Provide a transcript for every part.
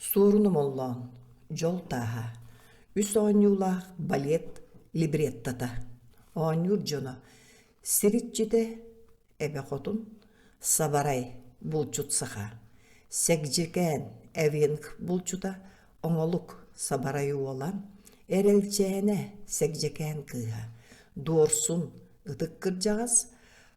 Суорун Омоллоон «Дьол тааһа» үс оонньуулаах балет либреттота. Оонньуур дьоно Сир иччитэ, Эбэ Хотун, Сабарай булчут саха, Сэгдьикээн эвенк булчута, Оҥолук Сабарай уола, Эрэлчээнэ Сэгдьикээн кыыһа, Дуорсун ытык кырдьаҕас,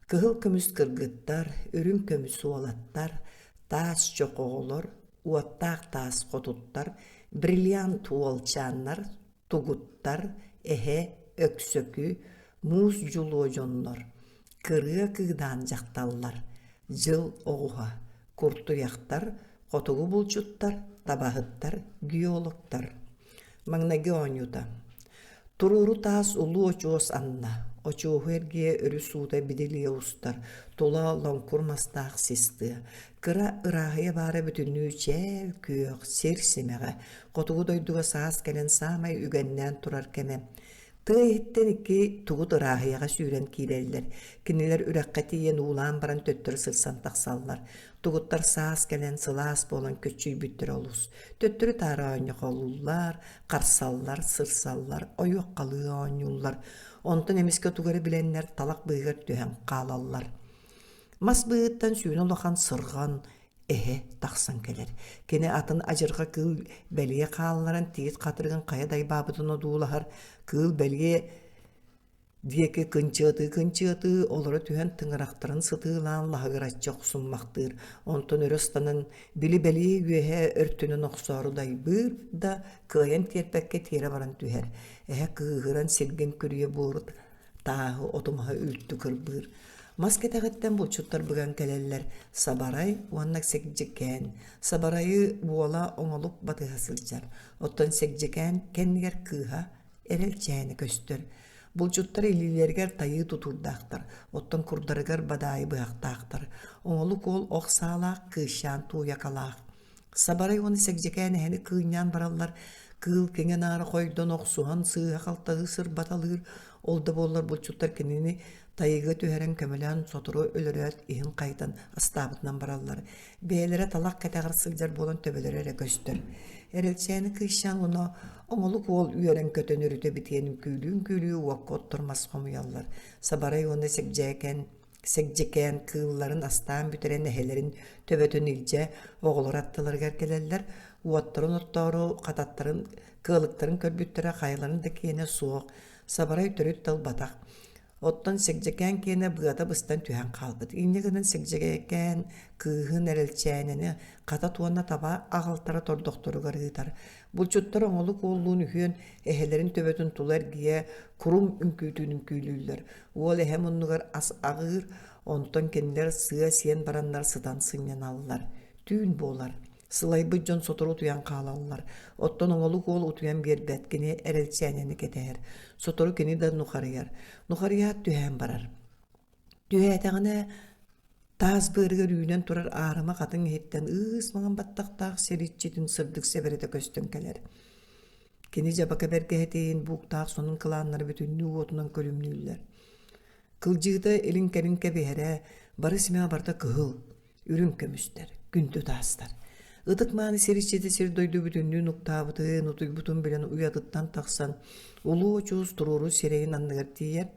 Кыһыл көмүс кыргыттар, үрүҥ көмүс уолаттар, таас чох оҕолор, уоттаах таас хотуттар, бриллиант уолчааннар, тугуттар, эһэ, өксөкү, муус дьулуо дьоннор, кырыа кыыдаан дьахталлар, дьыл оҕуһа, куртуйахтар, хотугу булчуттар, табаһыттар, геологтар. Маҥнайгы оонньуута. Туруору таас улуу очуос анна, очуоһу эргийэ өрүс уута бидилийэ устар, тула лоҥкур мастаах сис тыа. Кыра ырааһыйа баара бүтүннүү чээл күөх, сир симэҕэ, хотугу дойдуга саас кэлэн саамай үгэннээн турар кэмэ. Тыа иһиттэн икки тугут ырааһыйаҕа сүүрэн киирэллэр. Кинилэр үрэххэ тиийэн уулаан баран төттөрү сырсан тахсаллар. Тугуттар саас кэлэн сылаас буолан көччүйбүттэрэ олус. Төттөрү-таары оонньохолууллар, харсаллар, сырсаллар, ойуоххалыы оонньууллар. Онтон эмискэ тугу эрэ билэннэр талах быыһыгар түһэн хаалаллар. Мас быыһыттан сүүнэ улахан сырҕан, эһэ тахсан кэлэр. Кини атын адьырҕа кыыл бэлиэ хаалларан тиит хатырыгын хайа дайбаабытын одуулаһар, кыыл бэлиэ диэки кынчыатыы-кынчыатыы олоро түһэн тыҥырахтарын сытыылаан лаһыгыраччы охсуммахтыыр, онтон өрө ыстанан били бэлиэ үөһэ өртүнэн охсоору дайбыыр да кыайан тиэрпэккэ тиэрэ баран түһэр. Эһэ кыыһыран сиргин күрүйэ буорут тааһы оту-маһы үлтү кырбыыр. Мас кэтэҕиттэн булчуттар быган кэлэллэр Сабарай уонна Сэгдьикээн. Сабарайы уола Оҥолук батыһа сылдьар. Оттон Сэгдьикээн кэннигэр кыыһа Эрэлчээни көстөр. Булчуттар илиилэригэр тайыы тутуурдаахтар, оттон курдарыгар бадаайы быһахтаахтар. Оҥолук уол ох саалаах, кыысчаан тууйакалаах. Сабарай уонна Сэгдьикээн эһэни кыынньаан бараллар, кыыл киҥэ-наара хойдон охсуһан сыыһа-халтаһыы сырбаталыыр, ол да буоллар булчуттар кинини тайыыга түһэрэн көмөлөөн сотору өлөрөөт иһин хайытан астаабытынан бараллар. Бэйэлэрэ талах кэтэҕэр сылдьар буолан төбөлөрө эрэ көстөр. Эрэлчээни кыысчаан уонна оҥолук уол үөрэн-көтөн өрүтэ битиэн үҥкүүлүү-үҥкүүлүү уокка оттор мас хомуйаллар. Сабарай уонна Сэгдьээкэн Сэгдьикээн кыылларын астаан бүтэрэн эһэлэрин төбөтүн илдьэ оҕолор аттыларыгар кэлэллэр, уоттарын оттоору хататтарын, кыалыктарын көрбүттэрэ хайаларын да киэнэ суох, сабарай төрүт да ылбатах. Оттон Сэгдьикээн киэнэ быата быстан түһэн хаалбыт. Инньэ гынан Сэгдьикээн кыыһын Эрэлчээнэни хатат уонна таба аҕалтара тордохторугар ыытар. Булчуттар оҥолук уоллуун үһүөн эһэлэрин төбөтүн тула эргийэ курум үҥкүүтүн үҥкүүлүүллэр. Уол эһэ муннугар ас аҕыыр, онтон кинилэр сыа сиэн бараннар сытан сынньаналлар. Түүн буолар. Сылайбыт дьон сотору утуйан хаалаллар. Оттон оҥолук уол утуйан биэрбэт, кини эрэлчээнэни кэтэһэр. Сотору кини да нухарыйар. Нухарыйаат түһээн барар. Түһээтэҕинэ таас быарыгар үүнэн турар аарыма хатыҥ иһиттэн ыыс маҥан баттахтаах сир иччитин сырдык сэбэрэтэ көстөн кэлэр. Кини дьабака бэргэһэтин, бууктаах сонун кылааннара бүтүннүү уотунан көрүмнүүллэр. Кылдьыыта илин-кэлин кэбиһэрэ, бары симэҕэ барыта кыһыл, үрүҥ көмүстэр, күндү таастар. Ытык-мааны сир иччитэ сир-дойду бүтүннүү нуктаабытын, утуйбутун билэн уйатыттан тахсан, улуу очуос туруору сирэйин анныгар тиийэр,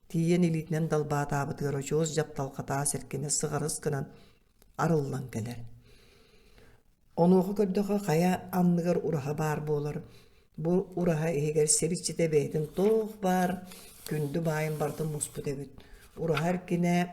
тиийэн илиитинэн далбаатаабытыгар очуос дьапталҕа таас эркинэ сыҕарыс гынан арыллан кэлэр. Онуоха көрдөххө хайа анныгар ураһа баар буолар. Бу ураһа иһигэр сир иччитэ бэйэтин туох баар күндү баайын барытын муспут эбит. Ураһа эркинэ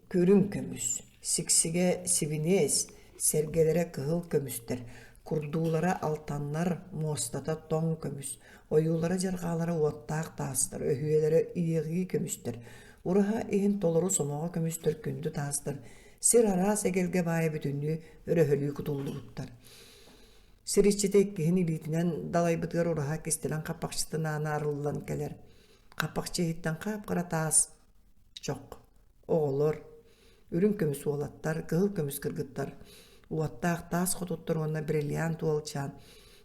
Күрүҥ көмүс, сиксигэ сибиниэс, сэргэлэрэ кыһыл көмүстэр, курдуулара алтаннар, муостата тоҥ көмүс, ойуулара-дьарҕаалара уоттаах таастар, өһүөлэрэ иэҕии көмүстэр, ураһа иһин толору сомоҕо көмүстэр күндү таастар, сир араас эгэлгэ баайа бүтүннүү өрөһөлүү кутуллубуттар. Сир иччитэ иккиһин илиитинэн далайбытыгар ураһа кистэлэҥ хаппахчытын аана арыллан кэлэр. Хаппахчы иһиттэн хап-хара таас чох, оҕолор, үрүҥ көмүс уолаттар, кыһыл көмүс кыргыттар, уоттаах таас хотуттар уонна бриллиант уолчаан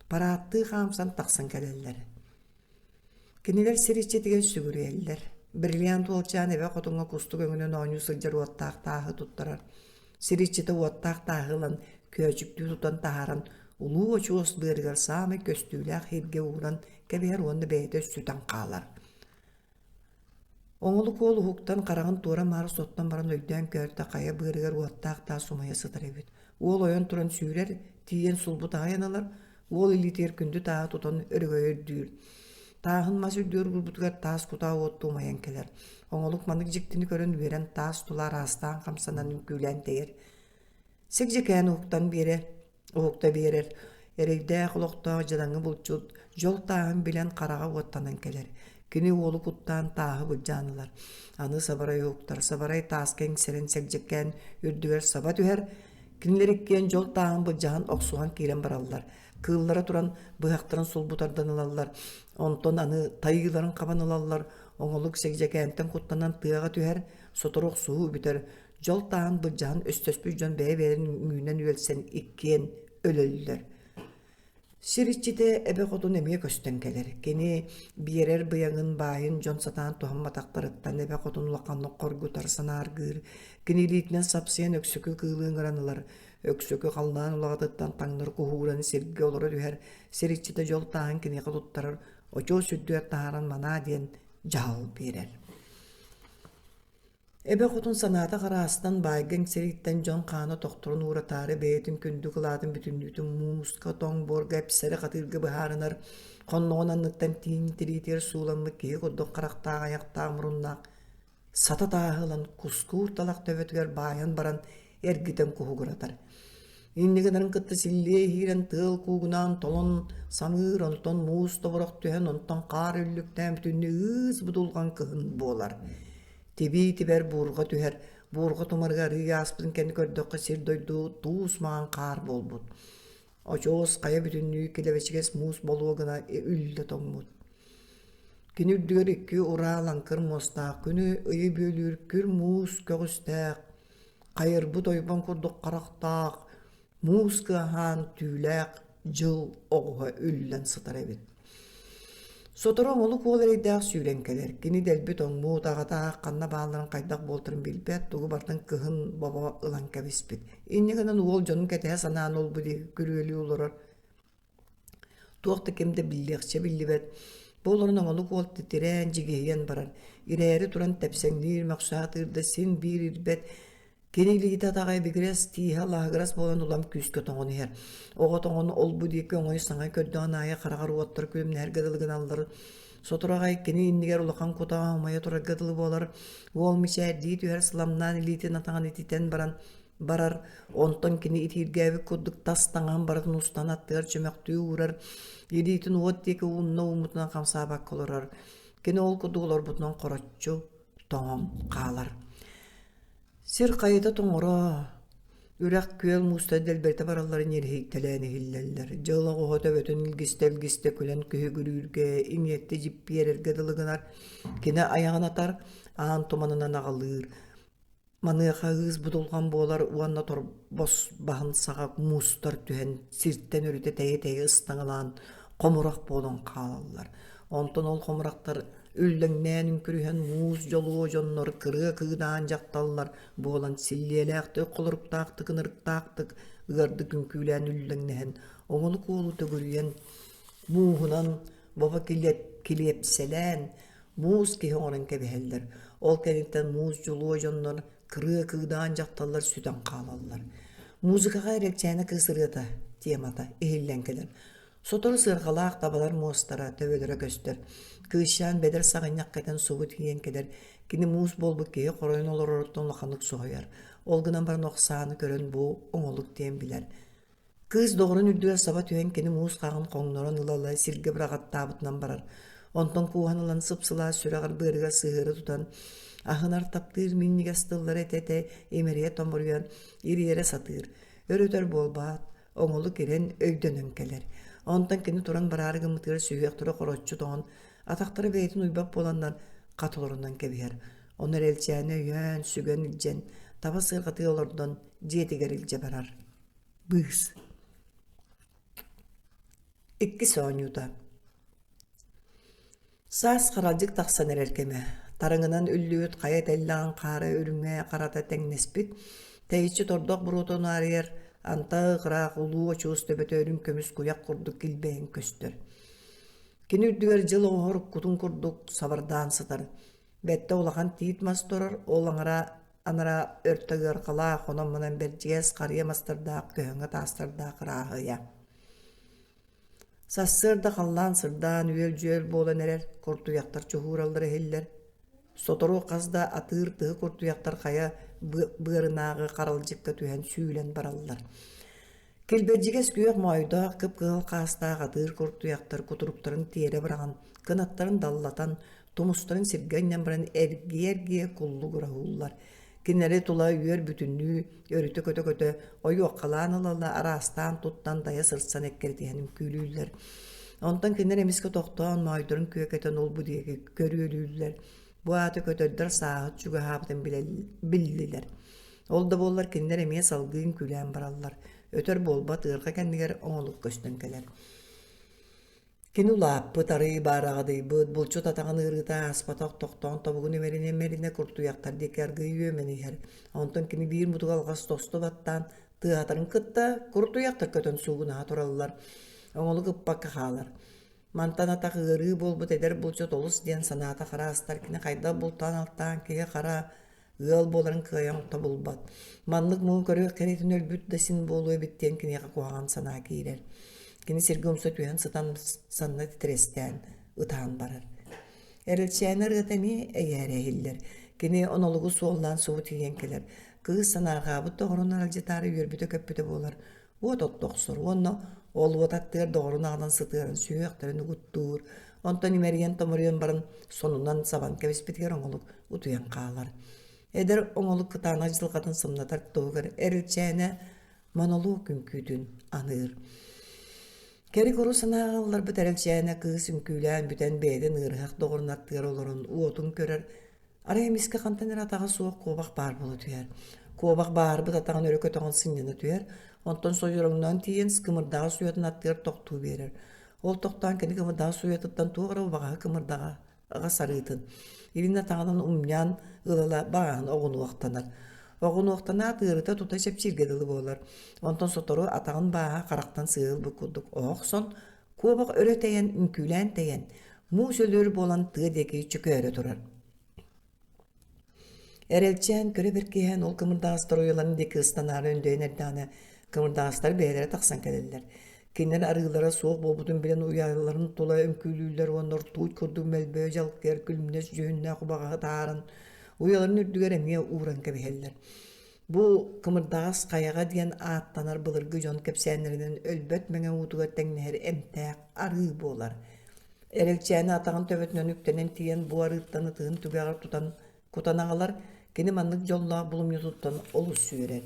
парааттыы хаамсан тахсан кэлэллэр. Кинилэр сир иччитигэр сүгүрүйэллэр. Бриллиант уолчаан эбэ хотуҥҥа кустук өҥүнэн оонньуу сылдьар уоттаах тааһы туттарар. Сир иччитэ уоттаах тааһы ылан. көөчүктүү тутан таһааран улуу очуос быарыгар саамай көстүүлээх иһиргэ ууран кэбиһэр уонна бэйэтэ сүтэн хаалар. Оҥолук уол уһуктан хараҕын туора-маары соттон баран өйдөөн көөртө хайа быарыгар уоттаах таас умайа сытар эбит. Уол ойон туран сүүрэр, тиийэн сулбу таһыйан ылар, уол илиитигэр күндү тааһы тутан өрөгөйө үрдүүр. Тааһын мас үрдүгэр уурбутугар таас кутаа уоттуу умайан кэлэр. Оҥолук маннык дьиктини көрөн үөрэн таас тула араастаан хамсанан үҥкүүлээн тэйэр. Сикдьикээн уһуктан биэрэр уһукта биэрэр, эрэйдээх олохтоох дьадаҥы булчут дьол тааһын билэн хараҕа уоттанан кэлэр. Кини уолу куттаан тааһы былдьаан ылар. Аны сабарай уһуктар, сабарай тааска иҥсэрэн сэгдьэккээн үрдүгэр саба түһэр. Кинилэр иккиэн дьол тааһын былдьаһан охсуһан киирэн бараллар. Кыыллара туран быһахтарын сулбу тардан ылаллар. Онтон аны тайыыларын хабан ылаллар. Оҥолук сэгдьэкээнтэн куттанан тыаҕа түһэр, сотору охсуһуу бүтэр. Дьол тааһын былдьаһан өстөспүт дьон бэйэ-бэйэлэрин үҥүүнэн үөлсэн иккиэн өлөллөр. Сир иччитэ Эбэ Хотун эмиэ көстөн кэлэр. Кини биэрэр быйаҥын баайын дьон сатаан туһамматахтарыттан Эбэ Хотун улаханнык хоргутар, санааргыыр. Кини илиитинэн сапсыйан Өксөкү кыылы ыҥыран ылар. Өксөкү халлаан улаҕатыттан таҥнары куһууран сиргэ олоро түһэр. Сир иччитэ дьол тааһын киниэхэ туттарар, очуос үрдүгэр таһааран манаа диэн дьаһал биэрэр. Эбэ Хотун санаата хараастан, баайга иҥсэрииттэн дьон хаана тохторун ууратаары бэйэтин күндү кылаатын бүтүннүүтүн мууска, тоҥ буорга эпсэри хатыырга быһаарынар, хонноҕун анныттан тииҥ тириитигэр сууламмыт киһи курдук харахтаах айахтаах муруннаах сата тааһы ылан кускуур талах төбөтүгэр баайан баран эргитэн куһугуратар. Инньэ гынарын кытта силлиэ иһиирэн тыал куугунаан толон самыыр, онтон муус тобурах түһэн, онтон хаар үллүктээн бүтүннүү ыыс будулҕан кыһын буолар. Тибии тибэр буурҕа түһэр, буурҕа тумарыга арыый ааспытын кэннэ көрдөххө сир-дойду туус маҥан хаар буолбут. Очуос хайа бүтүннүү килэбэчигэс муус болуо гына үллэ тоҥмут. Кини үрдүгэр икки ураа лаҥкыр муостаах, күнү ыйы бүөлүүр күр муус көҕүстээх, хайырбыт ойбон курдук харахтаах, муус кыаһаан түүлээх дьыл оҕуһа үллэн сытар эбит. Сотору оҥолук уол эрэйдээх сүүрэн кэлэр. Кини дэлби тоҥмут, аҕата аах ханна баалларын хайдах буолтарын билбэт, тугу барытын кыһын бобо ылан кэбиспит. Инньэ гынан уол дьонун кэтэһэ санаан ол-бу диэки күрүөлүү олорор. Туох да ким да биллиэхчэ биллибэт. Бу олорон оҥолук уол титирээн, дьигиһийэн барар. Ирээри туран тэпсэҥниир, мөхсө сатыыр да син биир ирбэт. Кини илиитэ атаҕа ибигирэс, тииһэ лаһыгырас буолан улам күүскэ тоҥон иһэр. Оҕо тоҥон ол-бу диэки оҥой-саҥай көрдөҕүн аайы хараҕар уоттар күлүмнэһэргэ дылы гыналлар. Сотору аҕай кини иннигэр улахан кутаа умайа турарга дылы буолар. Уол мичээрдии түһэр сыламнаан илиитин атаҕын ититэн баран барар. Онтон кини итииргээбит курдук тас таҥаһын барытын устан аттыгар чөмөхтүү уурар. Илиитин уот диэки уунна ууммутунан хамсаабакка олорор. Кини ол курдук олорбутунан хороччу тоҥон хаалар. Сир хайыта тоҥоро, үрэх күөл муустар дэлбэритэ баралларын ириһийтэлээн иһиллэллэр. Дьыл оҕуһа төбөтүн илгистэ-илгистэ күлэн күһүгүрүүргэ, иҥиэттэ дьиппиэрэргэ дылы гынар. Кини айаҕын атар, аан туманынан аҕалыыр. Маныаха ыыс будулҕан буолар уонна торбос баһын саҕа муустар түһэн сиртэн өрүтэ тэйэ-тэйэ ыстаҥалаан хомурах буолан хаалаллар. Онтон ол хомурахтар үллэҥнээн үҥкүрүһэн муус дьолуо дьоннор кырыа кыыдаан дьахталлар буолан силлиэлээхтик холоруктаахтык ынырыктаахтык ыардык үҥкүүлээн үллэҥнэһэн оҥолук уолу төгүрүйэн мууһунан бобо килиэпсэлээн муус киһи оҥорон кэбиһэллэр. Ол кэнниттэн муус дьулуо дьоннор кырыа кыыдаан дьахталлар сүтэн хаалаллар. Музыкаҕа Эрэлчээнэ кыыс ырыата темата иһиллэн кэлэр. Сотору сыарҕалаах табалар муостара, төбөлөрө көстөр. Кыысчаан бэдэр саҕынньах кэтэн субу тиийэн кэлэр. Кини муус буолбут киһи хоройон олороруттан улаханнык соһуйар. Ол гынан баран ох сааны көрөн бу оҥолук диэн билэр. Кыыс доҕорун үрдүгэр саба түһэн кини муус хаҕын хоҥнорон ыла-ыла сиргэ быраҕаттаабытынан барар. Онтон кууһан ылан сып-сылаас сүрэҕэр-быарыгар сыһыары тутан, аһынар таптыыр минньигэс тыллары этэ-этэ имэрийэ томоруйан ириэрэ сатыыр. Өр-өтөр буолбаат, оҥолук ирэн өйдөнөн кэлэр. Онтон кини туран бараары гыммытыгар сүһүөхтэрэ хороччу тоҥон, атахтара бэйэтин уйбат буоланнар хат олорунан кэбиһэр. Ону Эрэлчээнэ өйөөн, сүгэн илдьэн, таба сыарҕатыы олордон дьиэтигэр илдьэ барар. Быыс. Иккис оонньуута. Саас харалдьык тахсан эрэр кэмэ. Тараҥынан үллүбүт хайа тэллэҕин хаара үрүҥэ харата тэҥнэспит, тэйиччи тордох буруота унаарыйар. Антах ыраах улуу очуос төбөтө үрүҥ көмүс куйах курдук килбэйэн көстөр. Кини үрдүгэр дьыл оҥоһор кутун курдук сабардаан сытар. Бэттэ улахан тиит мас турар, ол аҥара анараа өртө ыарҕалаах, онон-манан бэрдьигэс харыйа мастардаах, көһөҥө таастардаах ырааһыйа. Сарсыарда халлаан сырдаан үөл-дьүөл буолан эрэр, куртуйахтар чуһуураллара иһиллэр. Сотору хас да атыыр тыһы куртуйахтар хайа быарынааҕы харалдьыкка түһэн сүүлэн бараллар. Килбэдьигэс күөх моойдоох кып-кыһыл хаастаах атыыр куртуйахтар кутуруктарын тиэрэ быраҕан, кынаттарын даллатан, тумустарын сиргэ анньан баран эргийэ-эргийэ куллугураһууллар. Кинилэри тула үөр бүтүннүү өрүтэ көтө-көтө, ойуоххалаан ыла-ыла араастаан туттан дайа сырсан эккирэтиһэн үҥкүүлүүллэр. Онтон кинилэр эмискэ тохтоон моойдорун күөкэтэн ол-бу диэки көрүөлүүллэр. Бу аата көтөрдөр сааһыт чугаһаабытын биллилэр. Ол да буоллар кинилэр эмиэ салгыы үҥкүүлээн бараллар. Өтөр буолбат ыарҕа кэннигэр оҥолук көстөн кэлэр. Кини улааппыт, арыый баараҕадыйбыт, булчут атаҕын ыарыыта ааспатах тохтоон тобугун имэринэ-имэринэ куртуйахтар диэки аргыый үөмэн иһэр. Онтон кини биир мутук алҕас тосту баттаан, тыаһатарын кытта куртуйахтар көтөн суугунаһа тураллар. Оҥолук ыппакка хаалар. Мантан атах ыарыы буолбут эдэр булчут олус диэн санаата хараастар кини хайдах бултаан-алтаан киһи хара ыал буоларын кыайан тобулбат. Маннык муҥу көрүөх кэриэтин өлбүт да син буолуо эбит диэн киниэхэ куһаҕан санаа киирэр. Кини сиргэ умса түһэн сытан санна титирэстээн ытаан барар. Эрэлчээнэ ырыата эмиэ эйээрэ иһиллэр. Кини онолугу суоллаан субу тиийэн кэлэр. Кыыс санаарҕаабыт доҕорун аралдьытаары үөрбүтэ-көппүтэ буолар. Уот отто охсор уонна ол уот аттыгар доҕорун аҕалан сытыаран сүһүөхтэрин угуттуур. Онтон имэрийэн-томоруйан баран сонунан сабан кэбиспитигэр оҥолук утуйан хаалар. Эдэр оҥолук кытаанах дьылҕатын сымнатар туһугар эрилчээнэ монолуок үҥкүүтүн аныыр. Кэри-куру санааҕа ылларбыт эрэлчээнэ кыыс үҥкүүлээн бүтэн бэйэтин ыарыһах доҕорун аттыгар олорон уотун көрөр Арай эмискэ хантан эрэ атаҕа суох куобах баар буола түһэр. Куобах баарбыт атаҕын өрө көтөҕөн сынньана түһэр, онтон сойороҥноон тиийэн кымырдаҕас уйатын аттыгар тохтуу биэрэр. Ол тохтоон кини кымырдаҕас уйатыттан туох эрэ убаҕаһы кымырдаҕа сарыытын илин атаҕынан умньаан ыла-ыла баҕаһын оҕунуохтанар. Оҕунуохтанаат ыарыта тута чэпчииргэ дылы буолар. Онтон сотору атаҕын бааһа харахтан сыа ылбыт курдук оһо охсон, куобах өрө тэйэн, үҥкүүлээн тэйэн, муус өлүөр буолан тыа диэки чөкөөрө турар. Эрэлчээн көрө бэркиһээн ол кымырдаҕастар уйаларын диэки ыстанаары өндөйөн эрдэҕинэ кымырдаҕастар бэйэлэрэ тахсан кэлэллэр. Кинилэр арыылара суох буолбутун билэн уйаларын тула үҥкүүлүүллэр уонна ртуть курдук мөлбөйө дьалкыйар күлүмнэс дьүһүннээх убаҕаһы таһааран уйаларын үрдүгэр эмиэ ууран кэбиһэллэр. Бу кымырдаҕас хайаҕа диэн ааттанар былыргы дьон кэпсээннэринэн өлбөт мэҥэ уутугар тэҥнэһэр эмтээх арыы буолар. Эрэлчээнэ атаҕын төбөтүнэн үктэнэн тиийэн бу арыыттан ытыһын түгэҕэр тутан кутан аҕалар, кини маннык дьоллоох булумньутуттан олус үөрэр.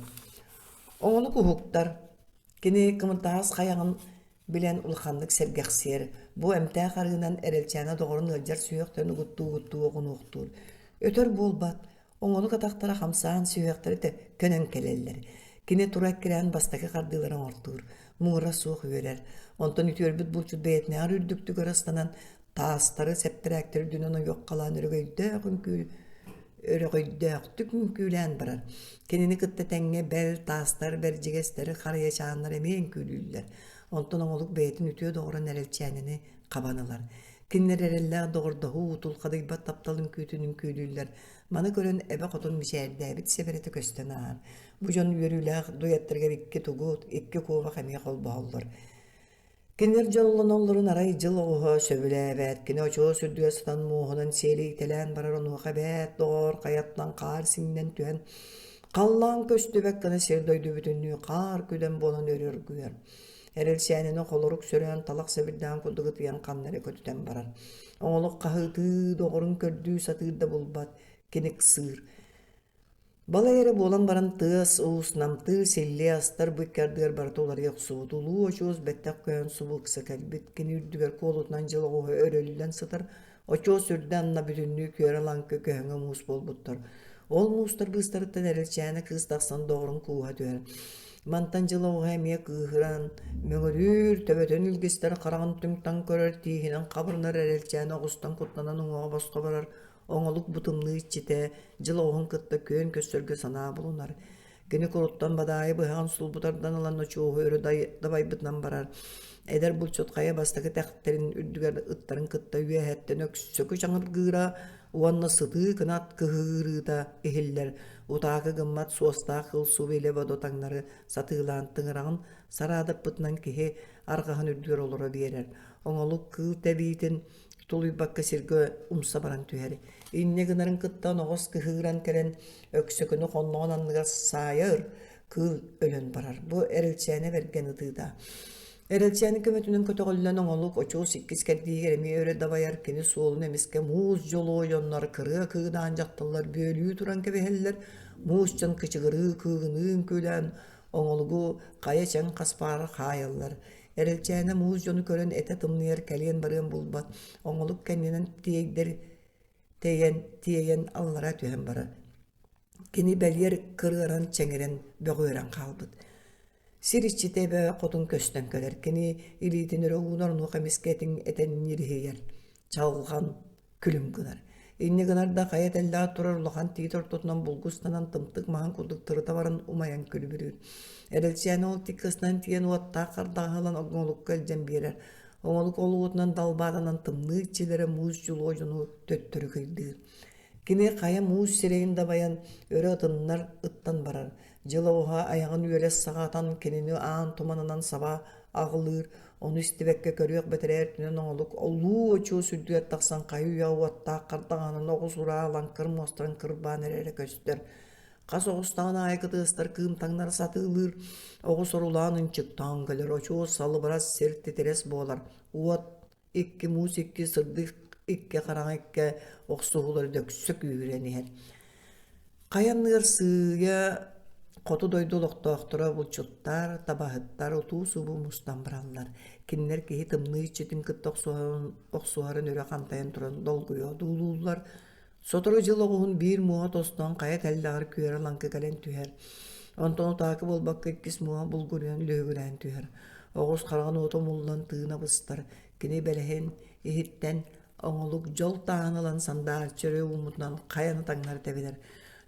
Оҕолук уһуктар. Кини кымырдаҕас хайаҕын билэн улаханнык сэргэхсийэр. Бу эмтээх арыынан Эрэлчээнэ доҕорун ыалдьар сүһүөхтэн угуттуу-угуттуу оҕунуохтуур. Өтөр буолбат, Оҥолук атахтара хамсаан сүһүөхтэрэ көнөн кэлэллэр. Кини тура эккирээн бастакы хардыылары оҥортуур, муҥура суох үөрэр. Онтон үтүөрбүт булчут бэйэтинээҕэр үрдүктүк ырастанан, таастары, сэппэрээктэри үрдүнэн ойуоххалаан өрөгөйдөөх үҥкүү өрөҕөйдөөхтүк үҥкүүлээн барар. Кинини кытта тэҥҥэ бэл, таастар, бэрдьигэстэри, харыйачааннар эмиэ үҥкүүлүүллэр. Онтон оҥолук бэйэтин үтүө доҕорун эрэлчээнини хабан ылар. Кинилэр эрэллээх доҕордоһуу, тулхадыйбат таптал үҥкүүтүн үҥкүүлүүллэр. Маны көрөн эбэ хотун мичээрдээбит сэбэрэтэ көстөн ааһар. Бу дьон үөрүүлээх дуэттарыгар икки тугут, икки куобах эмиэ холбоһоллор. Кинилэр дьоллоноллорун арай дьыл оҕуһа сөбүлээбэт. Кини очуос үрдүгэр сытан муоһунан сиэлийтэлээн барар онуоха эбээт доҕоор хайаттан хаар сиҥнэн түһэн халлаан көстүбэт гына сир-дойду бүтүннүү хаар күдэн буолан өрө оргуйар. Эрэлсээнини холорук сөрөөн талах сэбирдэҕин курдук ытыйан ханна эрэ көтүтэн барар. Оҥолук хаһыытыы, доҕорун көрдүү сатыыр да булбат, кини ыксыыр. Балай эрэ буолан баран тыас-уус, намтыыр, силлиэ астар бу икки ардыгар барыта уларыйа охсубут. Улуу очуос бэттэх көһөн субу ыкса кэлбит. Кини үрдүгэр куолутунан дьыл оҕуһа өрөллөн сытар Очуос үрдэ анна бүтүннүү күөрэ-лаҥкы көһөҥө муус буолбуттар. Ол муустар быыстарыттан эрэлчээнэ кыыс тахсан доҕорун кууһа түһэр. Мантан дьыл оҕуһа эмиэ кыыһыран, мөҥүрүүр, төбөтүн илгистэр, хараҕын түҥ-таҥ көрөр, тииһинэн хабырынар эрэлчээнэ оҕустан куттанан уҥуоҕа босхо барар, оҥолук бу тымныы иччитэ дьыл оҕуһун кытта күөн көрсөргө санаа булунар. Кини куруттан бадаайы быһаҕын сулбу тардан ылан очуоһу өрө дабайбытынан барар. Эдэр булчут хайа бастакы тэхтэрин үрдүгэр ыттарын кытта үөһэттэн өксөкү чаҥыргыыра уонна сытыы кынат кыһыырыыта иһиллэр. Утаакы гыммат суостаах кыл субу илэ бодо таҥнары сатыылаан тыҥыраҕын сараадаппытынан киһи арҕаһын үрдүгэр олоро биэрэр. Оҥолук кыыл тэбиитин тулуйбакка сиргэ умса баран түһэр. Инньэ гынарын кытта оноҕос кыһыыран кэлэн өксөкүнү хонноҕун анныгар саайа ыр, кыыл өлөн барар. Бу Эрэлчээнэ бэргэн ытыыта. Эрэлчээнэ көмөтүнэн көтөҕүллэн оҥолук очуос иккис кэрдииһигэр эмиэ өрө дабайар, кини суолун эмискэ муус дьолуой дьоннор кырыа кыыдаан дьахталлар бүөлүү туран кэбиһэллэр, муус дьон кычыгырыы кыыгыныы үҥкүүлээн оҥолугу хайа чэҥ хаспаары хаайаллар. Эрэлчээнэ муус дьону көрөн этэ тымныйар кэлиэн-барыан булбат, оҥолук кэннинэн тиэйдэр тэйэн, тиэйэн аллара түһэн барар. Кини бэлиэр кырыаран чэҥирэн бөҕүөрэн хаалбыт. Сир иччитэ эбэ хотун көстөн кэлэр. Кини илиитин өрө уунар онуоха эмискэ этиҥ этэн ньириһийэр. Чалҕан күлүм гынар. Инньэ гынар да хайа тэллэҕэ турар улахан тиит ортотунан булгустанан тымтык маһын курдук тырыта баран умайан күлүбүрүүр. Эрэлчээнэ ол тиккысынан тиийэн уоттаах хардаҕаһы ылан оҥолукка илдьэн биэрэр. Оҥолук ол уотунан далбаатанан тымныы иччилэрэ муус дьулуо дьону төттөрү кыйдыыр. Кини хайа муус сирэйин дабайан өрө ытыннар ыттан барар. Дьыл оҕуһа айаҕын үөлэс саҕатан кинини аан туманынан саба аҕылыыр, ону истибэккэ көрүөх бэтэрээ өртүнэн оҥолук олуу очуос үрдүгэр тахсан хайы-үйэ уоттаах хардаҕаһынан оҕус ураа лаҥкыр муостарын кырбаан эрэрэ көстөр. Хас оҕустаҕын аайы кытыастар кыым таҥнара сатыылыыр, оҕус орулаан ынчыктаан кэлэр, очуос салыбырас сир титирэс буолар, уот икки муус икки сырдык икки хараҥа икки охсуһуулары дөксө күүһүрэн иһэр. Хайа анныгар сыыйа хоту дойду олохтоохторо булчуттар, табаһыттар утуу-субуу мустан бараллар. Кинилэр киһи тымныы иччитин кытта охсуһарын, охсуһарын өрө хантайан туран долгуйа одуулууллар. Сотору дьыл оҕуһун биир муоһа тостон хайа тэллэҕэр күөрэ-лаҥкы кэлэн түһэр. Онтон утаакы буолбакка иккис муоһа булгуруйан лүһүгүрээн түһэр. Оҕус хараҕын уота умуллан тыына быстар. Кини бэлэһин иһиттэн оҥолук дьол тааһын ылан сандаарчы өрө ууммутунан хайаны таҥнары тэбинэр.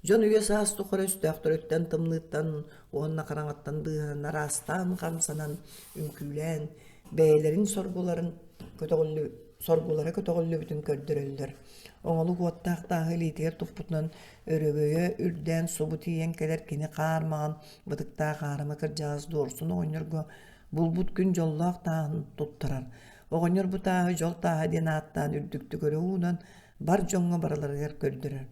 Дьон үйэ-саас тухары өстөөхтөрүттэн тымныыттан уонна хараҥаттан быыһанан араастаан хамсанан, үҥкүүлээн, бэйэлэрин соргуларын көтөҕүллү соргулара көтөҕүллүбүтүн көрдөрөллөр. Оҥолук уоттаах тааһы илиитигэр туппутунан өрөгөйө үрдээн субу тиийэн кэлэр кини хаар маҕан бытыктаах аарыма кырдьаҕас Дуорсун оҕонньорго булбут күн дьоллоох тааһын туттарар. Оҕонньор бу тааһы дьол тааһа диэн ааттаан үрдүктүк өрө уунан бар дьоҥҥо барыларыгар көрдөрөр.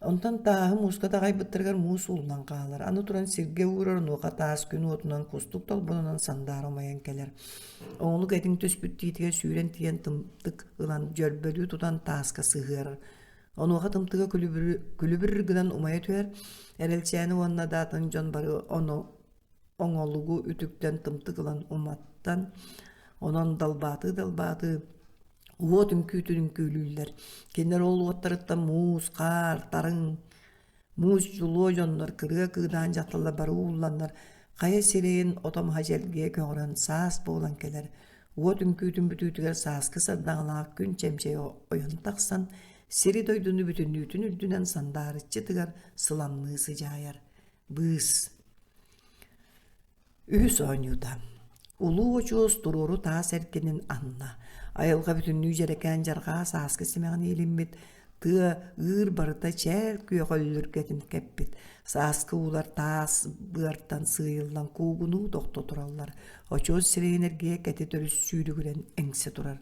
Онтон тааһы мууска таҕайбыттарыгар муус ууллан хаалар. Аны туран сиргэ уурар, онуоха таас күн уотунан кустук толбонунан сандаара умайан кэлэр. Оҥолук этиҥ түспүт тиитигэр сүүрэн тиийэн тымтык ылан дьөрбөлүү тутан тааска сыһыарар. Онуоха тымтыга күлүбүрү, күлүбүр гынан умайа түһэр. Эрэлчээни уонна да атын дьон бары ону оҥолугу үтүктэн тымтык ылан уматтан, онон далбаатыы-далбаатыы Уот үҥкүүтүн үҥкүүлүүллэр. Кинилэр ол уоттарыттан муус, хаар, тарыҥ, муус дьулуо дьоннор кырыа кыыдаан дьахталлар бары уулланнар, хайа сирэйин ото-маһа дьэлгийэ көҕөрөн саас буолан кэлэр. Уот үҥкүүтүн бүтүүтүгэр сааскы сардаҥалаах күн чэмчэйэ ойон тахсан, сири-дойдуну бүтүннүүтүн үрдүнэн сандаарыччы тыгар сыламныы сыдьаайар. Быыс Үһүс оонньуута. Улуу очуос туруору таас эркинин анна. Айылҕа бүтүннүү дьэрэкээн дьарҕаа сааскы симэҕин иилиммит, тыа ыыр барыта чээл күөх өллүргэтин кэппит. Сааскы уулар таас быартан сыыйыллан куугунуу тохто тураллар. Очуос сирэйин эргийэ кэтит өрүс сүүрүгүрэн эҥсэ турар.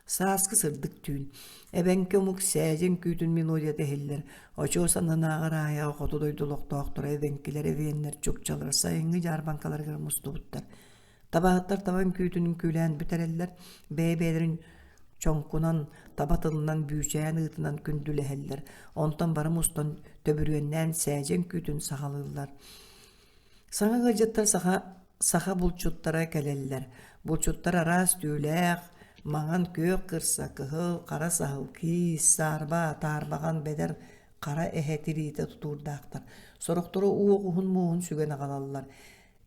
Сааскы сырдык түүн. Эбэҥки омук сээдьэ үҥкүүтүн мелодията иһиллэр. Очуос аннынааҕы Раайаҕа хоту дойду олохтоохторо эбэҥкилэр, эбиэннэр, чукчалар сайыҥҥы дьаарбаҥкаларыгар мустубуттар. Табаһыттар таба үҥкүүтүн үҥкүүлээн бүтэрэллэр, бэйэ-бэйэлэрин чоҥкунан, таба тылынан бүүчээн ыытынан күндүлэһэллэр. Онтон бары мустан төбүрүөннээн сээдьэ үҥкүүтүн саҕалыыллар. Саҥа ыалдьыттар саха саха булчуттара кэлэллэр. Булчуттар араас түүлээх, маҥан күөх кырса, кыһыл, хара саһыл, киис, саарба, таарбаҕан, бэдэр, хара эһэ тириитэ тутуурдаахтар. Сорохторо уох уһун муоһун сүгэн аҕалаллар.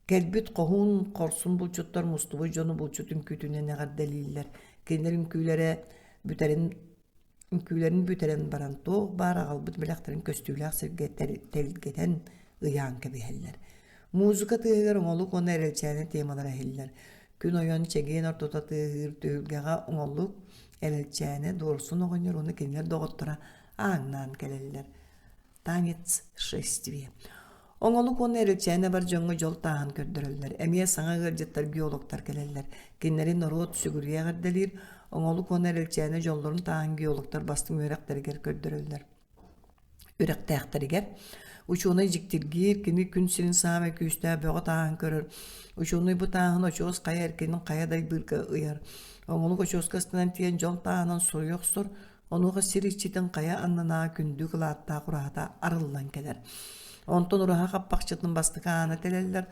Кэлбит хоһуун, хорсун булчуттар мустубут дьону булчут үҥкүүтүнэн эҕэрдэлииллэр. Кинилэр үҥкүүлэрэ бүтэрин Үҥкүүлэрин бүтэрэн баран туох баар аҕалбыт бэлэхтэрин көстүүлээх сиргэ тэлгэтэн ыйаан кэбиһэллэр. Музыка тыаһыгар оҥолук уонна эрэлчээнэ темалара иһиллэр. Күн ойон чэгиэн ортото тыаһыыр түһүлгэҕэ оҥолук, эрэлчээнэ, Дуорсун оҕонньор уонна кинилэр доҕотторо ааҥнаан кэлэллэр. Танец шествие. Оҥолук уонна эрэлчээнэ бар дьоҥҥо дьол тааһын көрдөрөллөр. Эмиэ саҥа ыалдьыттар геологтар кэлэллэр. Кинилэри норуот сүгүрүйэ эҕэрдэлиир. Оҥолук уонна эрэлчээнэ дьоллорун тааһын геологтар бастыҥ үөрэхтэригэр көрдөрөллөр. Үрэхтээхтэригэр учуонай дьиктиргиир, кини күн сирин саамай күүстээх бөҕө тааһын көрөр. Учуонай бу тааһын очуос хайа эркинин хайа дайбыырга ыйар. Оҥолук очуоска ыстанан тиийэн дьол тааһынан суруйа охсор, Онуоха сир иччитин хайа аннынааҕы күндү кылааттаах ураһата арыллан кэлэр. Онтон ураһа хаппахчытын бастакы аана тэлэллэр,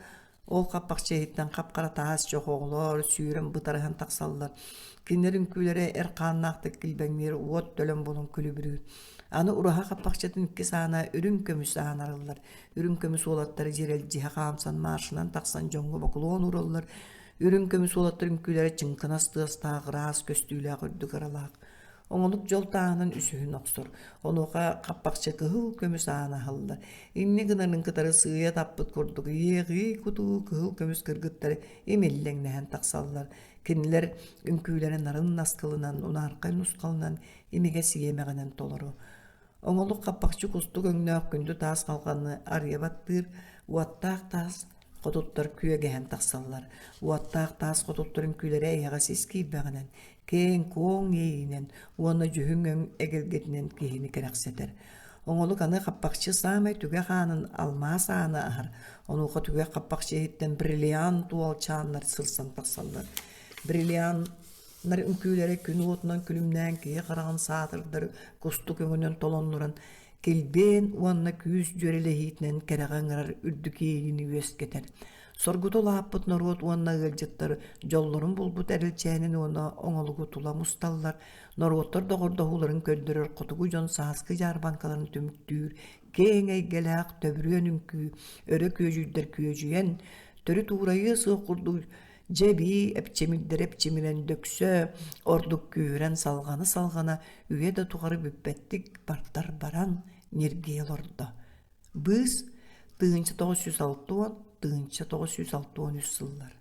ол хаппахчы иһиттэн хап-хара таас чох оҕолор сүүрэн бытарыһан тахсаллар. Кинилэр үҥкүүлэрэ эр хааннаахтык килбэҥниир уот төлөн булан күлүбүрүүр. Аны ураһа хаппахчытын иккис аана үрүҥ көмүс аан арыллар. Үрүҥ көмүс уолаттары дьирэлдьиһэ хаамсан маршынан тахсан дьоҥҥо бокулуон уураллар. Үрүҥ көмүс уолаттар үҥкүүлэрэ чыҥкынас тыастаах, ыраас көстүүлээх үрдүк ыралаах. Оҥолук дьол тааһынан үсүһүн охсор. Онуоха хаппахчы кыһыл көмүс аана аһыллар. Инньэ гынарын кытары сыыйа таппыт курдук иэҕии-кутуу кыһыл көмүс кыргыттар имиллэҥнэһэн тахсаллар. Кинилэр үҥкүүлэрэ нарын наскылынан, унаархай нусхалынан, имигэс иэмэҕинэн толору. Оҥолук хаппахчы кустук өҥнөөх күндү таас халҕаны арыйа баттыыр, уоттаах таас хотуттар күөгэһэн тахсаллар. Уоттаах таас хотуттар үҥкүүлэрэ эйэҕэс ис киирбэҕинэн, киэҥ-куоҥ иэйиинэн уонна дьүһүн өҥ эгэлгэтинэн киһини кэрэхсэтэр. Оҥолук аны хаппахчы саамай түгэх аанын алмаас ааны аһар, онуоха түгэх хаппахчы иһиттэн бриллиант уолчааннар сырсан тахсаллар. Бриллианнар үҥкүүлэрэ күн уотунан күлүмнээн киһи хараҕын саатырдар кустук өҥүнэн толоннуран килбиэн уонна күүс дьүөрэлэһиитинэн кэрэҕэ ыҥырар үрдүк иэйиини үөскэтэр. Соргута улааппыт норуот уонна ыалдьыттар дьоллорун булбут эрэлчээнин уонна оҥолугу тула мусталлар, норуоттар доҕордоһууларын көрдөрөр хотугу дьон сааскы дьаарбаҥкаларын түмүктүүр киэҥ эйгэлээх төбүрүөн үҥкүү өрө күөдьүйдэр күөдьүйэн, төрүт уурайыа суох курдук дьэ эбии эпчимирдэр эпчимирэн дөксө, ордук күүһүрэн салҕана-салҕана үйэ да тухары бүппэттик бардар баран ньиргийэ олордо. Быыс 1960 1963 сыллар.